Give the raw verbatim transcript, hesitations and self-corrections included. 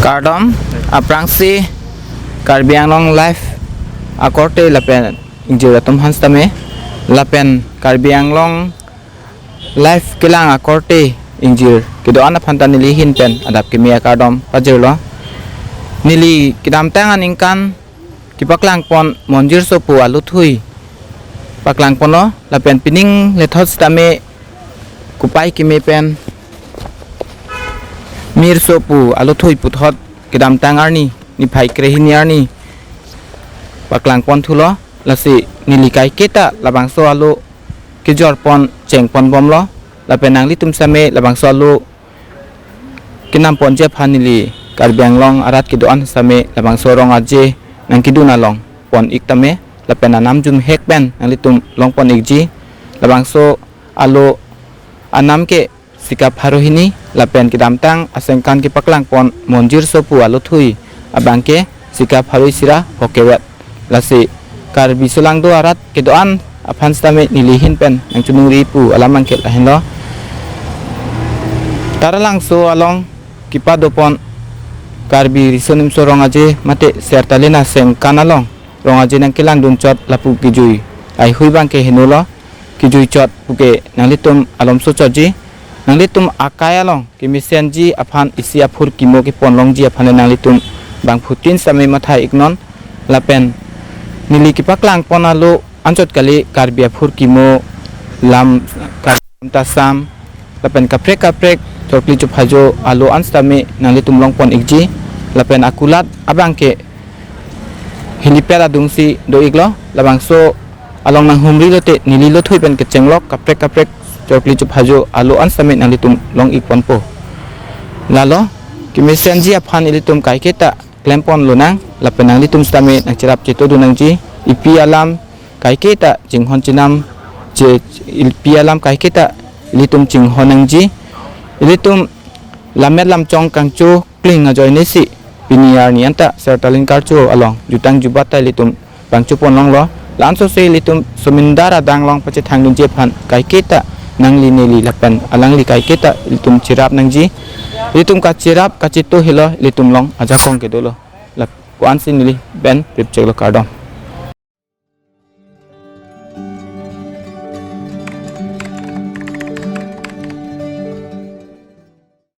Kardom, aphrangsi Karbi Anglong Live akorte lapen ingjir atum aphan sitame, lapen Karbi Anglong Live kelang akorte ingjir kedo-an aphan ta neli ahin pen adap kimi akardom pajirlo. Neli kedamtang aningkan kepaklangpon Monjir Sopo aluthui paklangponlo, lapen pining lethot sitame Kupai Keme pen Mir Sopo aluthui puthot kedamtang arni, niphai krehini arni paklangpon thulo. Lasi neli kaiketa labangso alo kejorpon chengpon bomlo, lapen nanglitum sitame labangso alo kenamponji aphan neli Karbi Anglong arat kedo-an sitame labangso rong aje nangkedun along pon ik tame, lapen anam jumhek pen nanglitum longpon ikji. Labangso alo anam ke Sikap Harohini, lapen kedamtang asengkan kepaklangpon Monjir Sopo aluthui abang ke Sikap Haroisira Hokevet. Lasi Karbi solangdo arat kedo-an aphan sitame neli ahin pen nangchoningri pu alam abang ke lahenlo. Taralangso along kepadopon Karbi Riso Nimso Rong Aje mate Sertalin asengkan along rong aje nangkelang dunchot lapu kejui haihui abang ke henulo. Kejui chot puke nanglitum alomso chotji, nanglitum akai along kemesenji aphan isi aphurkimo kepon longji aphan le nanglitum bangphutin sitame matha iknon. Lapen neli kepaklangpon alo anchot kali, Karbi aphurkimo, lam, Karbi lam ta sam, lapen kaprek kaprek chorkli chophajo alo an sitame nanglitum longpon ikji. Lapen akulat abang ke helipad adungsi do iklo. Labangso along nanghumri lote neli luthui pen kechenglok kaprek kaprek chorkli chophajo alo an sitame nanglitum long ikponpo. Lalo kemesenji aphan ilitum kaiketa klempon lonang, lapen nanglitum sitame nangcherap chetodun nangji. Epi alam kaiketa chinghon chenam, che, epi alam kaiketa ilitum chinghon nangji. Ilitum lammet lamchong kangcho kling ajoine si pini arni anta Sertalin karcho along jutang jubat ta ilitum pangchopon longlo. La-anso si ilitum somindar adang along pachethang dunji aphan kaiketa nangli neli lapen alangli kaiketa ilitum cherap nangji. Ilitum kacherap kacheto helo ilitum along ajakong kedolo. La ko-ansi neli pen ripcheklo, kardom.